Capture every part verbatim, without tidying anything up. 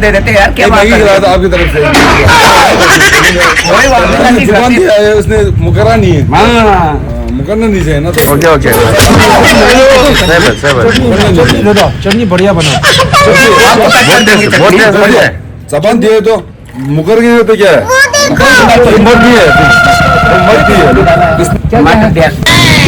दे देते हैं यार, क्या बात कर रहे हो? आपकी तरफ से। कोई बात नहीं, जुबान दिया है उसने, मुकरना नहीं है। हाँ। मुकरना नहीं चाहिए ना। Okay, okay. सही बात, सही बात। चटनी दे दो, चटनी बढ़िया बना। आपको पैक कर देंगे बहुत चटनी। जबरदस्त। जबान दिए तो मुकर गए तो क्या है? मत दिए, मत दिए। टमाटर, प्याज,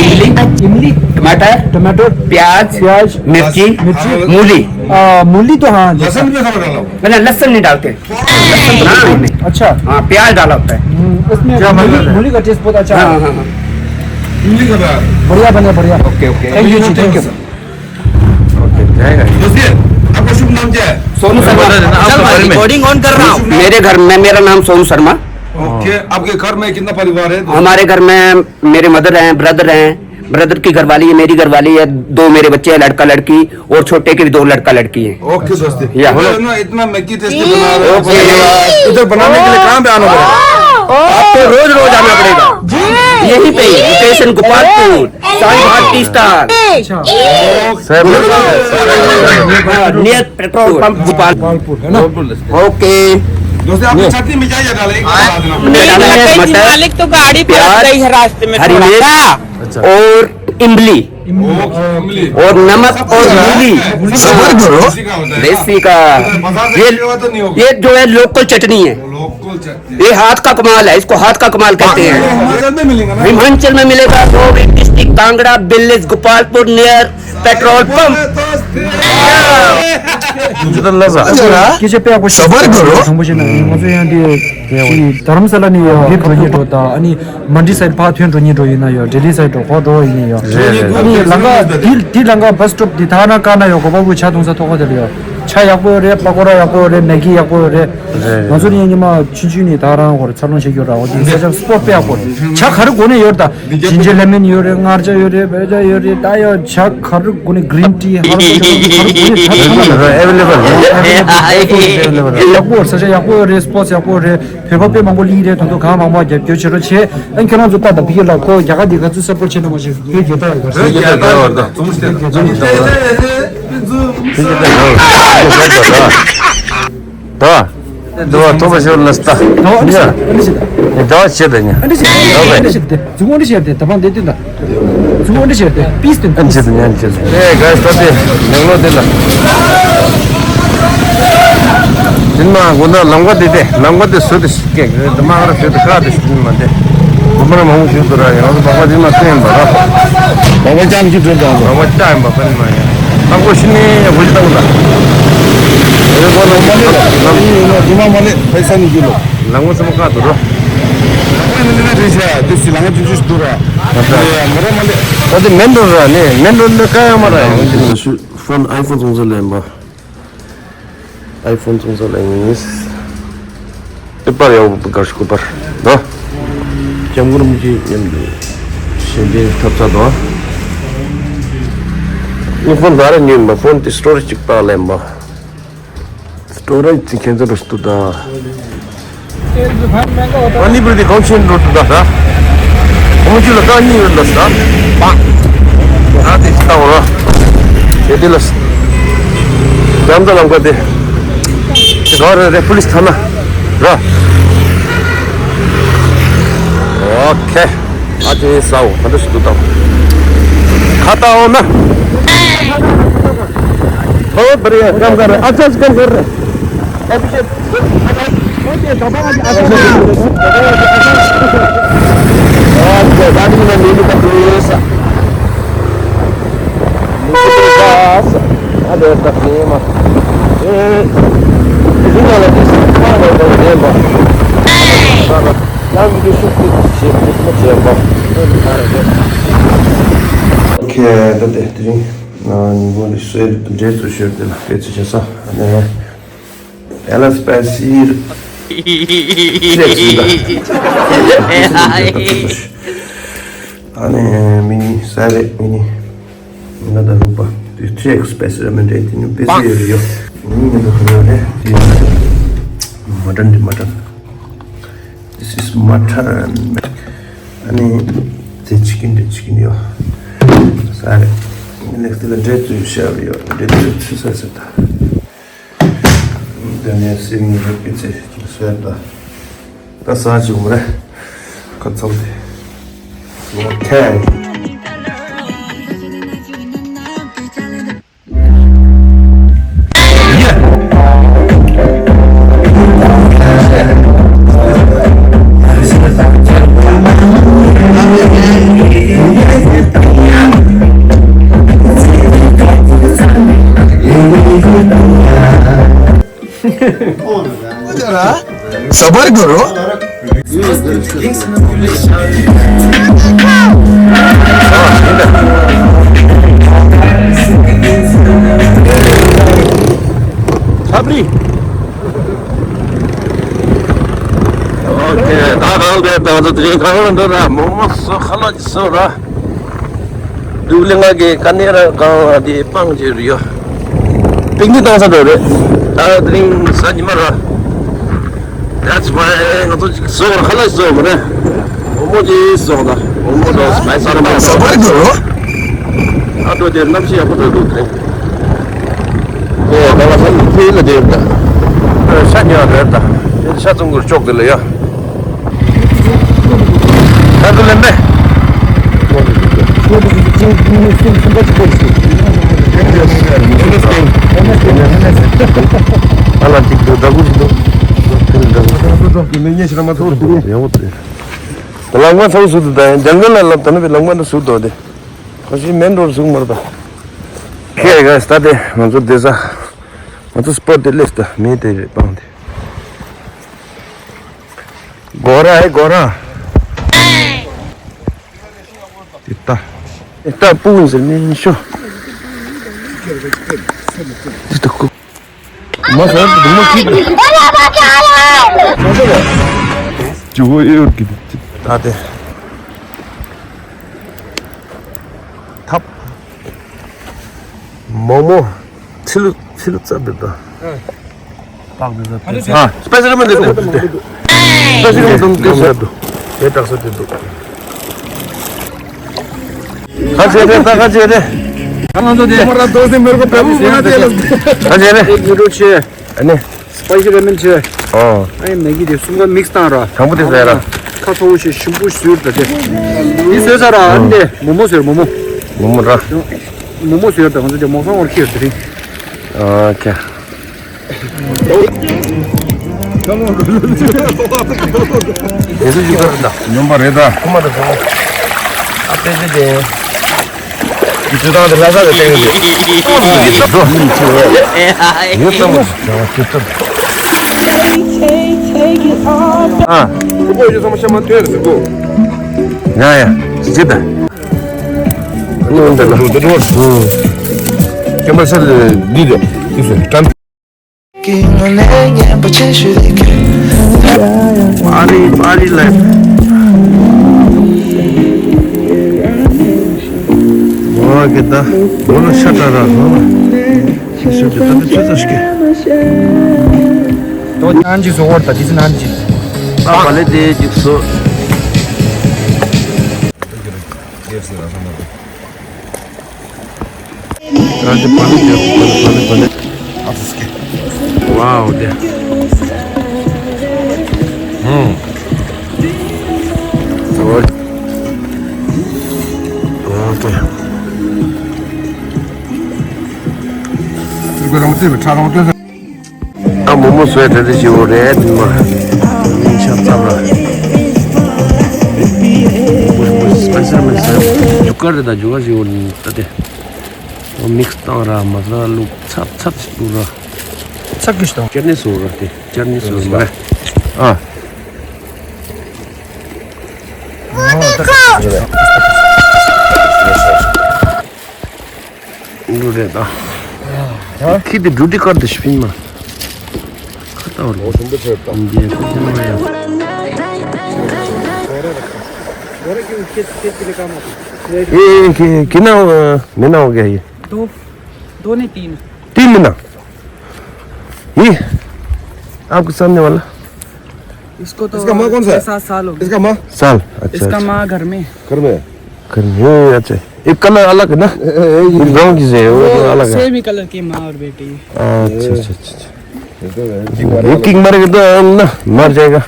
इमली, इमली, टमाटर, टमाटर, प्याज, प्याज, मिर्ची, मिर्ची, मूली। आ, मूली तो हाँ, लहसुन भी थोड़ा डाला हुआ। नहीं, लहसुन नहीं डालते। लहसुन तो डालते नहीं। अच्छा। हाँ, प्याज डाला होता है। हम्म, इसमें क्या मूली, मतलब है? मूली का टेस्ट बहुत अच्छा है। हाँ, हाँ, हाँ। इमली का प्याज। बढ़िया बने, बढ़िया। Okay, okay. थैंक यू जी, थैंक यू। ओके, जाएगा। दोस्ती, आपका शुभ नाम क्या है? सोनू शर्मा। बता देना, आपके बारे में। रिकॉर्डिंग ऑन कर रहा हूँ। मेरे घर में, मेरा नाम सोनू शर्मा। ओके, आपके घर में कितना परिवार है? हमारे घर में मेरे मदर हैं, ब्रदर हैं, ब्रदर की घरवाली है, मेरी घरवाली है, दो मेरे बच्चे हैं, लड़का लड़की, और छोटे के भी दो लड़का लड़की है। ओके दोस्त। या। इतना, इतना मैगी टेस्टी बना रहे हो। ओके। इधर बनाने के लिए कहाँ पे आना पड़ेगा? आपको रोज रोज आना पड़ेगा। यहीं पे ही, location Gopalpur, Sai Bharati star. Near petrol pump Gopal. Gopalpur है ना? ओके। दोस्तों, आपकी चटनी में क्या क्या डाला? एक बार बता देना। चटनी में मटर, मालिक तो गाड़ी पलट प्याज, गई है रास्ते में हरी थोड़ा मिर्च सा। और इमली। इमली। और नमक और मूली। सबर करो। देसी का। ये, ये जो है लोकल चटनी है। ये हाथ का कमाल है, इसको हाथ का कमाल कहते हैं। हिमाचल में मिलेगा, गोवा डिस्ट्रिक्ट, कांगड़ा विलेज, Gopalpur near petrol pump. ཁྱེད་ཚོ་དཔེ་ཡག་པོ་ཞིག་སྦྱོང་བ་བྱས་ན། ང་ཚོ་ཡང་འདི་ཅིག་རྡ་རམ་ས་ལ་ནས་ཡང་འདི་འགྲོ་སྙིང་འགྲོ་དང་། ཨ་ནི་མན་ཌི་སའིཌ་ཕར་ཐོན་འགྲོ་སྙིང་འགྲོ་ཡིན་ན་ཡང་། ལྡི་ལི་སའིཌ་འགྲོ་ཁོ་འགྲོ་ཡིན་ན་ཡང་། ཨ་ནི་ལམ་ཁ་འདི་འདི་ལམ་ཁ་བྷ་སི་སི་ཊོབ་འདི་ཐ་ན་ཀ་ན་ཡང་གོ་པ་བུ་ཆ་འཐུང་ས་ཐོག་ཁ་དེ་ལ་ཡང་ཆ་ཡག་པོ་ཡོད་རེད། པ་ཀོ་ར་ཡག་པོ་ཡོད་རེད། མེ་གི་ཡག་པོ་ཡོད་རེད། ང་ཚོ་ནི་ཉི་མ་ཆུང་ཆུང་ནས་ད་རང་ཧོར་འཚར་ལོངས་བྱེད་ཀྱི་ཡོད་ར། འོ་དེ་ས་ཆ་སྤོ་དཔེ་ཡག་པོ་རེད། ཆ་ག་རེ་དགོས་ནས་ཡོད་རེད་ད། ཇིན་ཇར་ལེ་མོན་ཡོད་རེད། མངར་ཆ་ཡོད་རེད། བོད་ཇ་ཡོད་རེད། ད་ཡང་ཇ་ག་རེ་དགོས་ནས་གི་རིན་ཊི་ཧར་བ་ཇ་ག་རེ་དགོས་ནས་ད་ཚང་མ་ཡོད་རེད། ཨེ་ཝེ་ལེ་བལ་རེད། ཡག་པོ་ས་ཆ་ཡག་པོ་ཡོད་རེད། སྤོ་ཊི་ཡག་པོ་ཡོད་རེད། བོད་པ་དཔེ་མང་པོ་སླེབས་ཀྱི་རེད། ད་དུང་གང་མང་མང་རྒྱབ་སྐྱོར་བྱེད་རོགས་བྱེད། ཨ་ཁྱེད་རང་ཚོ་ལྟ་དང་ཕི་ཡེ་ལ་ཁོ་རྒྱ་གར་འདི་ག་ཚོད་སབ་པོ་ཊི་བྱེད་གནང་མ་ཤེས། བོད་རྒྱལ་དར་ཡོད་ག་ཚོད་རྒྱལ་དར་ཡོད་ག་ཚོད་རྒྱལ་དར་ཡོད་ག་ཚོད། ཕྱི་རྒྱལ་དར་ཡོད་ག་ཚོད་རྒྱལ་དར་ཡོད་ག་ཚོད། ད། འདི་བ་ཐོབ་པ་ཤོར་ལ་སྟ། ད་བ་ཨ་ནི་ཤི་ད། ཨ་ནི་ཤི་ད། ད་བ་ཆེ་ད་ཉ། ཨ་ནི་ཤི་ད། ཨ་ནི་ཤི་ད། ཨ་ནི་ཤི་ད། ད་བ་ཨ་ནི་ཤི་ད། ད་བ་འདི་དེ་ད། ཚུར་འོང་འདྲི་བྱས་ཏེ་པིས་ཏེ་ཨ་འདྲི་བྱས་ཏེ་ཉན་བྱས་ཏེ། ཨེ་ག་ས་དེ་ནང་ལོགས་དེ་ལ། དེ་མ་དགོན་དང་ལམ་ཀ་དེ་དེ་ལམ་ཀ་དེ་བཟོ་དེ་སྐད་དེ་མ་ག་ར་བཟོ་དེ་ཁ་དེ་ཞིག་མ་དེ། དེ་མ་ར་མང་བོ་ཞིག་དུ་ར་ཡང་དེ་བག་པ་དེ་མ་བསྟན་པ་ར། བག་པ་ཅང་གི་གྲོད་དང་བག་པ་ཅང་ཡིན་པ་ཕན་མ་ཡང་། ལམ་ཀ་ཤི་ནས་ཡང་བུ་ཞིག་བཏང་ལ། རེ་གོ་ལམ་ཀ་ལམ་ཀ་དེ་མ་མ་ལེ་ཕ་ས་ནི་གི་ལོ། ལམ་ཀ་ས་མ་ཁ་དུ་ར། ཨ་ནི་ནི་ནི་རེད་ཤག་དེ་སི་ལང་ཅུ་ཅུ་ཞིག་འདུག་ར། ཨ་ད། ཡ་མོ་ར་མ་ལེ། ཨོ་དེ་མེན་རོ་ར་ནི་མེན་རོ་ནི་ཀ་ཡ་མ་ར་ཡ། ཕོན་ཨའི་ཕོན་ཚོང་ས་ལེན་པ། ཨའི་ཕོན་ཚོང་ས་ལེན་ཡིན། ཨེ་པར་ཡའོ་གར་ཤུ་པར། ད། ལྕམ་གུ་རམ་གྱི་མཉམ་དུ་ཞལ་འདེབས་ཐབས་ཚ་དང་། ཨའི་ཕོན་ད་ར་ཉོས་མ་ཕོན་དེ་སི་ཊོ་རེཇ་གཅིག་པ་ལེན་པ། སི་ཊོ་རེཇ་ཅིག་ཁྱེད་ཚོ་རུ་སྟུ་ད། ཨ་ནི་བུ་དེ་གང་ཆེན་རུ་སྟུ་ད་ད། ཁོང་ཆུ་ལ་ཀ་གཉིས་རུ་ལ་ས། པང་། ད་དེ་ཅི་ལྟ་བ་ར། དེ་དེ་ལ་ས། རྒྱམ་ད་ལམ་ཀ་དེ། དེ་ག་རེ་རེ་པུ་ལིས་ཐ་ན། ར། ཨོ་ཁེ། ཨ་ཅེ་སའོ་ག་འདྲ་ཞིག་འདུག་དང་། ཁ་ཏའོ་ན། ཨོ་བར་ཡ་ཀམ་ཀར་ཨ་ཅེ་ཀམ་ཀར། ཨ་ཅེ་ད་ཨ་ཅེ་ཨ་ཅེ་ཨ་ཅེ་ཨ་ཅེ་ཨ་ཅེ། ཁྱེད་ད་དེ་དེ་རིང་ཉིན་མོ་འདི་སོས་འབྲས་ཚོ་ཤོར་དེ་ལ་དཔེ་ཚོ་བྱས་ས་ཨ་ནི་ཨེ་ལ་སི་པེ་སི་ཨ་ནི་མི་ནི་ས་རེད། མི་ནི་ང་དང་རུག་པ་དེ་ཐི་རེག་སི་པེ་སི་ར་མེན་འདྲ་དེ་ནི་དཔེ་ཚོ་ཡོད་རེད་ཡོད། མི་ནི་ང་དང་ཁོ་ན་རེད་དེ་མ་ཏན་དེ་མ་ཏན། This is mutton. ཨ་ནི་དེ་ཅི་ཀིན་དེ་ཅི་ཀིན་ཡོད། ས་རེད། ནེག་སི་ལ་འབྲས་བཙོས་ཤ་ཡོད། འབྲས་བཙོས་ཚུད་ས་ཚུད་ད། དེ་ནས་སིམ་ནི་རུ་ཀི་ཚེ་ཅིག་སོད་ད། ད་ས་ཅིག་མ་རེད། ཁ་ཚང་དེ། Okay. सबर करो। Sabri. Okay. ད་ང་ཚོ་དེ་རིང་གང་ལ་འགྲོ་ར། མོག་མོག་བཟོ། ཁ་ལག་ཅིག་བཟོ་ར། ལྡུམ་ར་ལྔ་གི་ཀ་ནེ་ར་གང་ལ་དེ་སྤང་བྱེད་རུ་ཡོད། པིག་ནིག་བཏང་ས་འགྲོ་རེད། ད་དེ་རིང་གཟའ་ཉི་མ་ར། That's why ང་ཚོ་ཅིག་བཟོ་ར། ཁ་ལག་ཅིག་བཟོ་མ་རེད། མོག་མོག་ཅིག་བཟོ་ད། མོག་མོག་དང་སི་པའི་སི་ར་མ་ཟ་བར་འགྲོ་རོ། ཨ་ཏོ་དེ་གནམ་གཤིས་ཡག་པོ་འགྲོ་འདུག་དེ་རིང་། ཨེ་ད་ང་ཚོ་ཕུལ་ལ་དེ་ད། ཤ་ཉོ་རེད་ད། ཤ་ཚོང་གུར་ཅོག་དེ་ལ་ཡ། ད་དུ་ལེན་པས། ཨ་ལ་ཅིག་འདུག་ད་གུ་ཅིག་འདུག་ཡག་པོ་དེ། ལམ་ཁ་ཚང་སུ་དུ་ད་ཡང་ལྗང་ཁུ་ལ་ལབ་ད་ནི་བའི་ལམ་ཁ་ན་སུ་དོ་དེ། ཁོ་ཞིག་མེན་རོ་ཟུག་མར་ད། ཁྱེད་ཀ་ས་དེ་ང་ཚོ་དེ་ས། ང་ཚོ་སི་པོ་ཊི་དེ་ལེས་ད་མེད་དེ་རེད་པང་དེ། སྒོ་ར་ཨེ་སྒོ་ར། དེ་ལྟ། དེ་ལྟ་སྤུ་གུ་ཟེར་ནས་ཤོ། དེ་ལྟ་ཁུ། མ་ཟེར་དུ་མ་ཁྱི། ཇུ་ཧོ་ཨེ་ཡོད་ཀི་དེ། ད་དེ། ཐབ། མོག་མོག་ཕྱི་ལུ་ཕྱི་ལུ་རྩ་འདི་དང་། ཨ། སི་པའི་སི་ར་མ་འདི་འདུག་སི་པའི་སི་ར་མ་འདི་འདུག་སི་པའི་སི་ར་མ་འདི་འདུག་དེ་དྲག་ས་འདི་འདུག་ཁ་ཆེ་རེད། ད་ཁ་ཆེ་རེད། ང་ཚོ་དེ་མོ་ར་དོ་སེ་མེར་གོ་བེམ་སི་ཡང་དེ་ལ། ཁ་ཆེ་རེད། ཡུ་ཊུབ་ཆེ། ཨ་ནི། སི་པའི་སི་ར་མན་ཆེ། ཨོ། ཨ་ནི་མེ་གི་དེ་གསུམ་ཀ་མིག་སི་བཏང་ར། དང་པོ་དེ་ཟེར་ར། ཁ་ཚ་བོ་ཞིག་ཞིམ་པོ་ཟོས་ད་དེ། འདི་ཟོས་ཚར་ར། ཨ་ནི་དེ་མོག་མོག་ཟོས། མོག་མོག་མོག་མོག་ར། མོག་མོག་ཟོས་ད། ང་ཚོ་དེ་མོག་སང་བར་ཁྱེར་དེ་རིང་། ཨོ་ཁེ། དེ་ཚོ་ཅིག་ཁར་ད། སྨྱོན་པ་རེད་ད། ཁོ་མ་ད་ཚོ། ཨ་ཏེ་ཏེ་ཏེ། ཀྱི་ཇུ་དང་དེ་ལྷ་ས་གི་སྟེང་གི། ཡོད་ཙམ་པོ་ཇོ་ཇོ་ཙམ། ཨ། ཁོ་ཁོ་ཡོད་ཙམ་ཤ་མ་ཐོན་ཟེར་གོ། ཡ་ཡ། ཇི་ལྟ། ནོ་འདི་ལ། ཁྱེད་མ་ཤར་འདི་རེད། འདི་ཚོ་ཀྲམ། ཀྱི་ངོ་ནས་ཉན་པ་ཆེ་ཤོས་དེ་ཁྱོད། Party, party life. ཝ་གི་ད་ཝ་ལ་ཤ་ཏ་ར་ཧོ། ཤ་ཏ་ཏ་ཏ་ཏ་ཤ་ཀེ། ཏོ་ནན་ཇི་སོ་ཝར་ཏ་ཏི་སི་ནན་ཇི། ཨ་བ་ལེ་དེ་ཇི་སོ། ཨ་ཅེ་པ་ལི་ཅེ་པ་ལི་པ་ལི་པ་ལི། ཨ་ཙི་སྐད། ཝའོ་དེ། ཧུམ། ཨོ་ཀེ། ཨོ་ཀེ། ཁྱེད་རང་ཚོས་ཁྲ་རོང་སྟོན་ས། ཨ་མོག་མོག་བཟོས་དེ་འདྲ་ཞིག་འོ་རེད་མ། མིན་ཆབ་ཚབ་ར། སྤེ་ཤལ་མིན་ས། རྒྱུ་སྐར་རེད་ད། རྒྱུ་སྐར་ཞིག་འོ་ད་དེ། འོ་མིག་སི་བཏང་ར་མ་ཟ་ལུག་ཚབ་ཚབ་ཞིག་འདུག་ར། ཚབ་ཀྱི་ཞིག་དང་། ཅར་ནི་སོ་ར་དེ་ཅར་ནི་སོ་མ་རེད། ཨ། འདུག་རེད་ད། ཁྱི་དེ་འབྲུ་དེ་དཀར་དེ་ཤི་ཕིན་མ། ཁ་ཏའོ་ལོ། འདི་ཁ་ཏའོ་ཡ། ཨེ་ཨེ་ཁྱི་ཁྱི་ན་མི་ན་འོ་གེ་ཡི། दो, दो नहीं, तीन। तीन में ना। ये आपके सामने वाला। इसको तो इसका माँ कौन सा है? छह सात साल हो गए। इसका माँ? साल। अच्छा, इसका अच्छा। माँ घर में। घर में है? घर में, अच्छा। एक कलर अलग है ना? ए, ए, ये ये ब्राउन चीज़ है, वो वो अलग है। सेम ही कलर की माँ और बेटी। अच्छा, अच्छा, अच्छा, अच्छा। ये तो है, ये किंग मारेगा तो ना, मर जाएगा।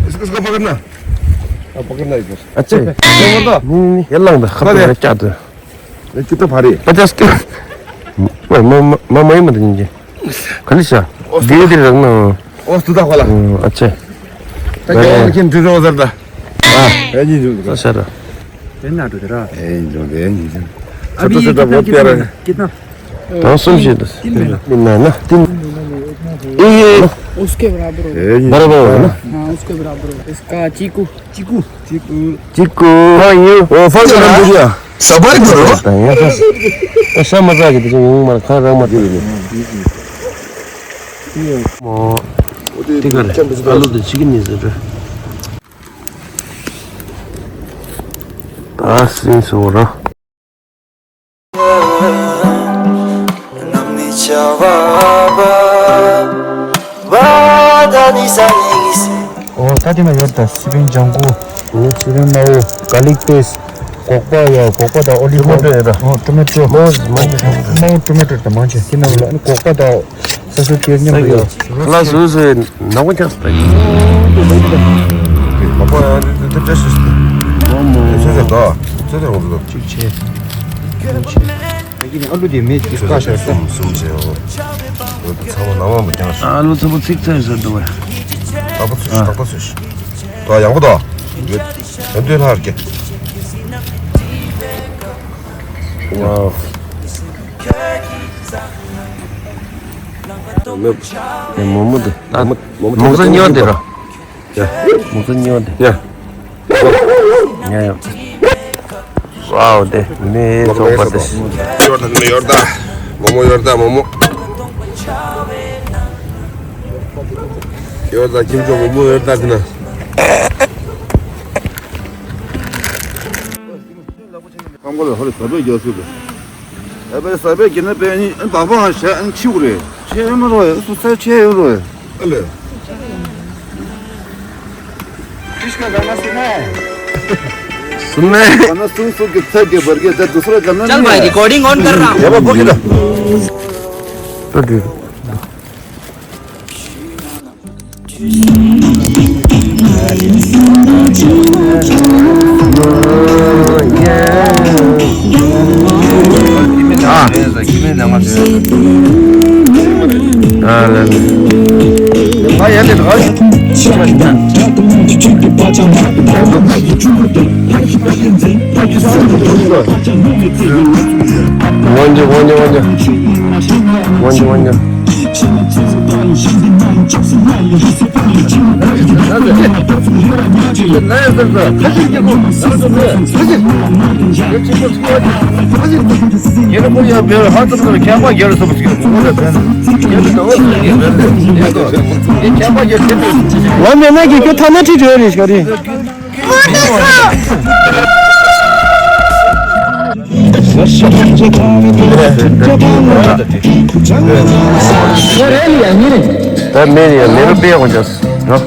इसको, इसको पकड़ना। हाँ, पकड़ना इसको। अच्छा। नहीं, नहीं, नहीं, ये लंग दा, खत्म है, क्या तो? ये कितना भारी है? पचास किलो। मैं, मैं, मैं, मैं ही मत लीजिए। खाली सा। धीरे धीरे रखना। ओस तू दा खोला। हम्म, अच्छा। तो क्या है, लेकिन तुझे उधर दा। हाँ। ए, जी, जी। तो सर। तेरे नाटो तेरा। ए, जो दे, जी, जी। अभी छोटा, ये छोटा, कितना, बहुत कितना प्यारा मिला? है। कितना? तो सुन जी, तीन, तीन महीना। तीन महीना ना, तीन। ये, ये। उसके बराबर हो। ए, जी। बराबर हो ना? हाँ, उसके बराबर हो। इसका चीकू। चीकू। चीकू। चीकू। हाँ, ये। ओ, फल का नाम पूछा। सबर करो। ऐसा मजा आ गया, तुझे यूं मार खा रहा मत। ओ, ठीक है। आलू तो चिकन नहीं सर। ཨ་སྲིན་སོ་ར། ཨོ་ད་དེ་ན་ཡོད་ད། སི་པན་ལྗང་གུ། ཨོ་སི་པན་དམར་པོ། གྷར་ལིག་པེ་སི། སྒོག་པ་ཡ། སྒོག་པ་དང་ཨོ་ལིབ་ཨོ་ཊི་མ་ཊོ་ཡོད་ད། ཨོ་ཊོ་མ་ཊོ། མོ་མོ་ཊོ་མ་ཊོ་དང་མང་ཆེ་དེ་ན་ལ་ནི་སྒོག་པ་དང་། ས་སུ་ཏིར་མཉམ་དུ་ཡོད། ལ་སུ་སུ་ནག་པོ་ཀྱང་སུ་ཏག་ཡིན། ལ་པོ་ཡང་དེ་དེ་ཏྲེ་སུ་སུ། མོ་མོ། སུ་སུ་དོ། སུ་དོ་རོང་སུ་དོ། གཅིག་ཆེ། གཅིག་ཆེ། ད་ཀྱི་ནི་ཨ་ལུ་དེ་མེད་ཀྱི་སུ་ཀ་ཤར་ས། གསུམ་གསུམ་ཟེར་འོ། ཚང་མ་ནང་མ་མ་ཀྱང་སུ། ཨ་ལུ་ཚ་པོ་ཚིག་ཚ་ཡོད་ས་འདུག་བས། ཏག་ཏག་སུ་ཤི་ཏག་ཏག་སུ་ཤི། དོ་ཡང་པོ་དོ། ཡོད། ཡོད་དུས་ལྷར་སྐྱེ། ཝའོ། མོག་མོག་དེ། མོག་མོག་ཚ་ཉོ་དེ་ར། མོག་ཚ་ཉོ་དེ། ཡ། ཡ། ཝའོ་དེ་མེ་ཚོགས་པ་དེ། ཡོར་ད་མོག་མོག་ཡོར་ད། མོག་མོག་ཡོར་ད་མོག་མོག་ཡོར་ད་ཁྱིམ་ཚང་མོག་མོག་ཡོར་ད་དེ་ན། ཁམས་གོ་ལ་ཧོ་རེ་ས་བེ་རྒྱ་སུ་གི། ཨ་བེ་ས་བེ་གི་ན་བེ་ནི་ཨ་བ་བ་ང་ཤ་ཨ་ཆི་གུ་རེ། ཆེ་མ་རོ་ཡ་སུ་ས་ཆེ་ཡོ་རོ་ཡ། ཨ་ལེ། ཀྲིཤ་ན་ག་ན་སུ་ནེ། སུ་ནེ། ག་ན་སུ་སུ་གི་ཚ་གི་བར་གི་ད་དུ་སུ་ར་ག་ན། चल भाई, रिकॉर्डिंग ऑन कर रहा हूँ। ཡ་བ་གོ་གི་ད། ལོ་མེད་ན་གི་ཁྱོད་ཐ་ན་ཁྲིད་འགྲོ་རེད་ཤག་རེད། ད་མེད་ཡ་མེད་རུ་པེ་ཡོང་ཅོག་རོ།